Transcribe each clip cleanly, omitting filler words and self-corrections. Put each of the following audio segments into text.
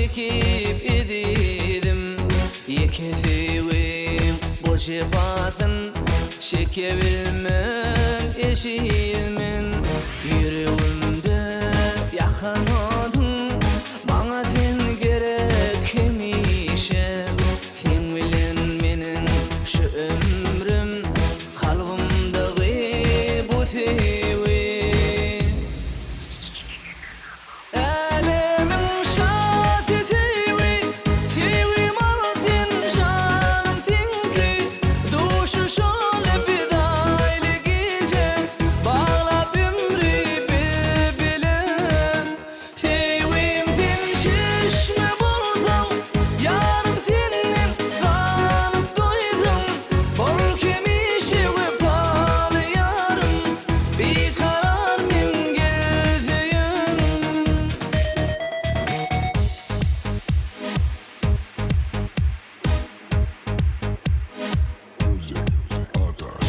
çekip ezizim Ýeke söýgiň bu jepasyn Çekebilmen ejiz men Ýüregimde ýakan oduň Maňa sen gerek hemişe Seň bilen meniň şu ömrüm Kalbymdagy bu söýgi. Älemiň şasy söýgi, Söýgim al sen janym seňki, Duşuşaly biz aýly gije, Baglap ömri biz bile. Söýgim sen çeşme bolsaň, Ýarym senden ganyp doýsam, Bol hemişe wepaly ýarym, Bikarar men gel söýenim. Music Ataş.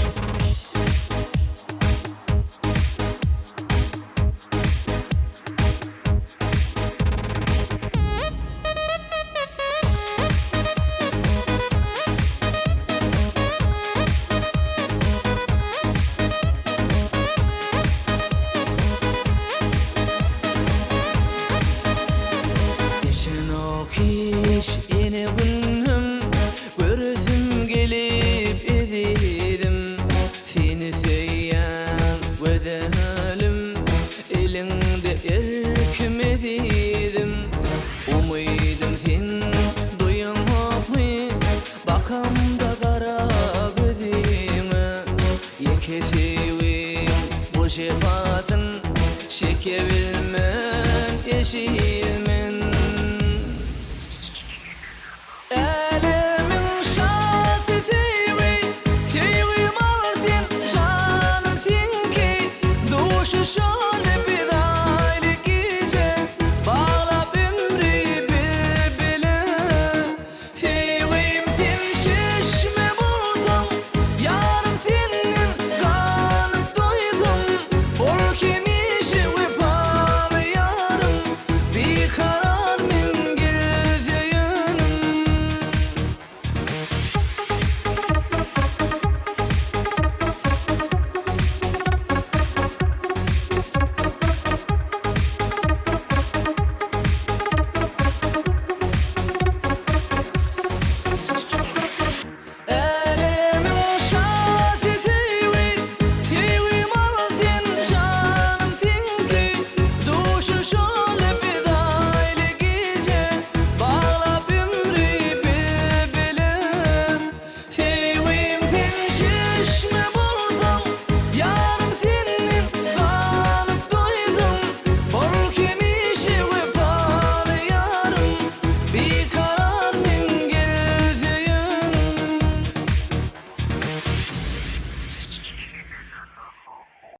Geçenok hiç ene günüm Göresim gelip ezizim Seni söýýän gözelim Eliňde erkim ezizim Umydym sen duýaňokmy Bakamda gara gözüňe Ýeke söýgim bu jepasyn Çekebilmen ejiz men. Älemiň şasy söýgi, söýgim al sen, janym seňki, Duşuşaly.